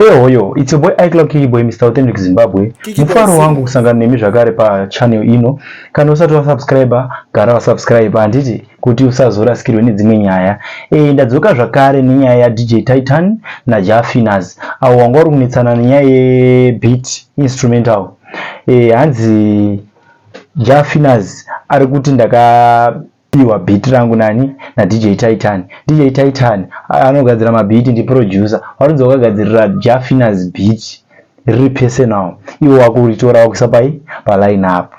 Hoyo, it's your boy iCloud Kiki Boy, Mr. Authentic Zimbabwe. Mufaro wangu kusangana nemi zvakare pa channel ino. Kana usati wasubscribe, gara wasubscribe handiti kuti usazorasikirwe nedzimwe nyaya. Eh, ndadzoka zvakare nenyaya ya DJ Titan na Jah Finaz. Avo wanga uri kunetsana nenyaya ye beat instrumental. Eh, hanzi Jah Finaz ari kuti ndaka piwa beat rangu nani naDJ Titan. DJ Titan anogadzira mabeat ndiproducer. Warunzi wakagadzirira Jah Finaz beat riri personal. Iwo wakuritora wakuisa pai paline up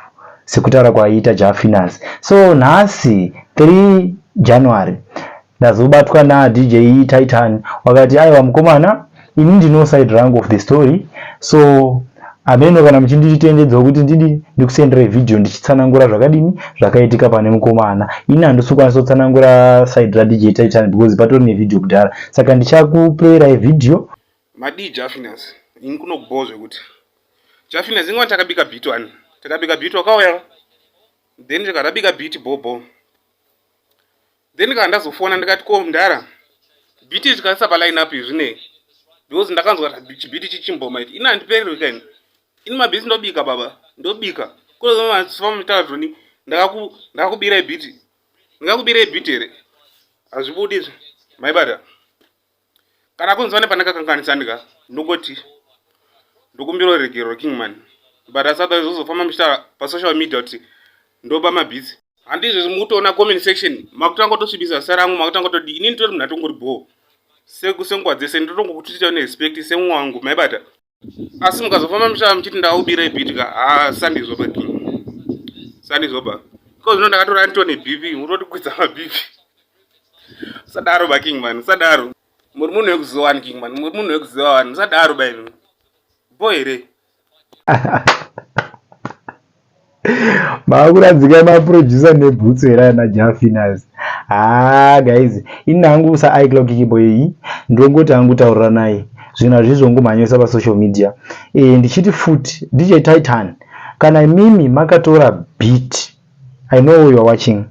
sekutaura kwaiita Jah Finaz. So nhasi 3 January ndazobatwa naDJ Titan wakati aiwa mukomana ini ndino side rangu of the story so hameno kana muchinditendedzawo kuti ndidi ndikusendere video ndichitsanangura zvakadini zvakaitika pane mukomana ini handisi kukwanisa kutsanangura side raDJ Titan because patori nevideo kudhara saka ndichakuplayirai video. Madii Jah Finaz ini kunokubhowa zvekuti Jah Finaz ingwani takabika beat one takabika beat wakauya then tikarabika beat bhobho then kana ndazofona ndikati ko mdara beat tikaisa paline up izvinei because ndakanzwa chibhiti chichimboma iti ini handipererwi kaini ini mabhisi ndobika baba ndobika kunozomafamutatoni ndakakubirai bhiti ndingakubirai bhiti here hazvibudi izvi maibata kana kunzi vane pandakakanganisa ndika ndongoti ndokumbira ruregerero kingman but asada zvozofamba muchitaura pasocial media kuti ndoba mabhitsi handizvo mukutoona comment section makutanga kutosvibisa zita rangu makutanga kutodii inini tori munhu atongori bhoo senguva dzese ndotongokutuita nerespect semumwe wangu maibata asi mukazofamba muchitaura muchiti ndaubirai beat ka haa sandizvo ba king sandizvo ba ko zvino ndakatora nditone bp mutotikwidza mabp usadaro ba king man usadaro muri munhu wekuziva wani king man muri munhu wekuziva wani usadaro ba imi bho here Makuradzika maproducer nebhutsu here ana Jah Finaz. Haa guys, ini hangu sa iCloud Kikiboy iyi ndongoti hangu tauriranai. Zvinhu hazvizongomhanyisa pa social media. Eh ndichiti futi DJ Titan kana imimi makatora beat I know you are watching.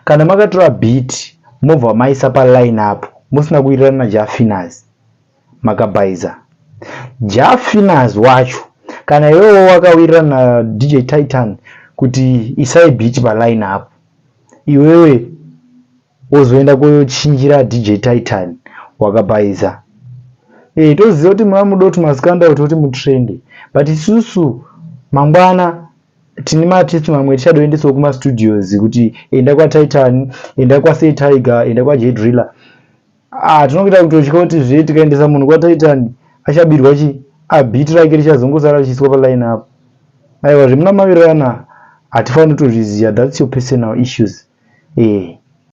Kana makatora beat mobva maisa pa line up musina kuwirirana na Jah Finaz. Makabhaiza. Jah Finaz wacho kana iwewo wakawirirana na DJ Titan kuti isai beat pa line up iwewe wozoenda kochinjira DJ Titan wakabhaiza. Eh toziva kuti mamuda kuti maskanda kuti mutrende but isusu mangwana tine maartist mamwe tichadoendesawo kumastudios kuti enda kwaTitan enda kwaSay Tiger enda kwaJ Driller Ah, tinokuita kutotya kuti zve tikaendesa munhu kwaTitan achabirwa chi ah, beat rake richazongosara richiiswa paline up. Aiwa zvemuna mawirirana hatifaniri kutozviziva that's your personal issues. Eh.